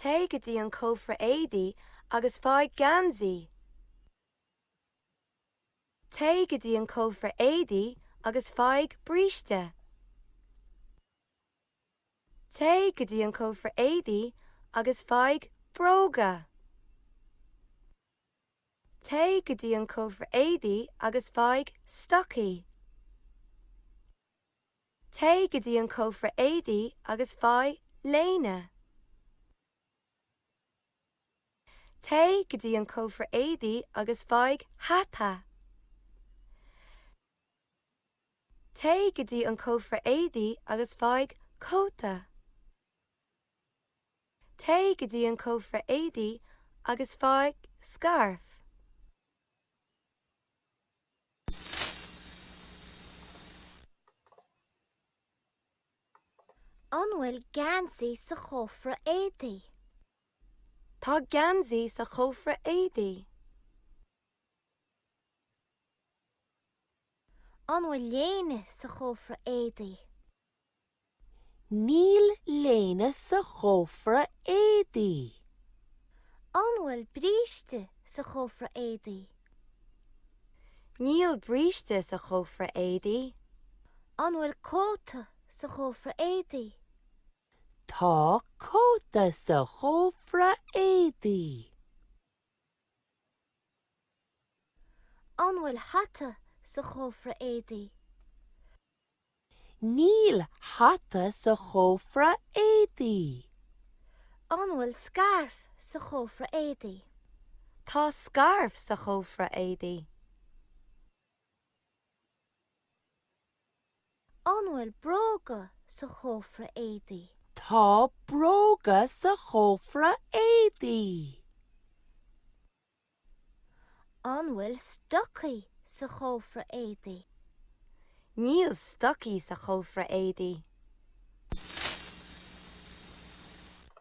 Téigh go dtí an cófra éadaí agus faigh geansaí. Téigh go dtí an cófra éadaí agus faigh bríste. Téigh go dtí an cófra éadaí agus faigh bróga. Téigh go dtí an cófra éadaí agus faigh stocaí. Téigh go dtí an cófra éadaí agus faigh léine. Téigh go dtí an cófra éadaí agus faigh hata. Téigh go dtí an cófra éadaí agus faigh cóta. Téigh go dtí an cófra éadaí agus faigh scairf. An bhfuil geansaí sa chófra éadaí? Tá geansaí sa chófra éadaí. An bhfuil léine sa chófra éadaí? Níl léine sa chófra éadaí. An bhfuil bríste sa chófra éadaí? Níl bríste sa chófra éadaí. An bhfuil cóta sa chófra éadaí? Tá cóta sa chófra éadaí. An bhfuil hata sa chófra éadaí? Níl hata sa chófra éadaí. An bhfuil scairf sa chófra éadaí? Tá scairf sa chófra éadaí. An bhfuil bróga sa chófra éadaí? Tá bróga sa chófra éadaí. An bhfuil stocaí sa chófra éadaí? Níl stocaí sa chófra éadaí.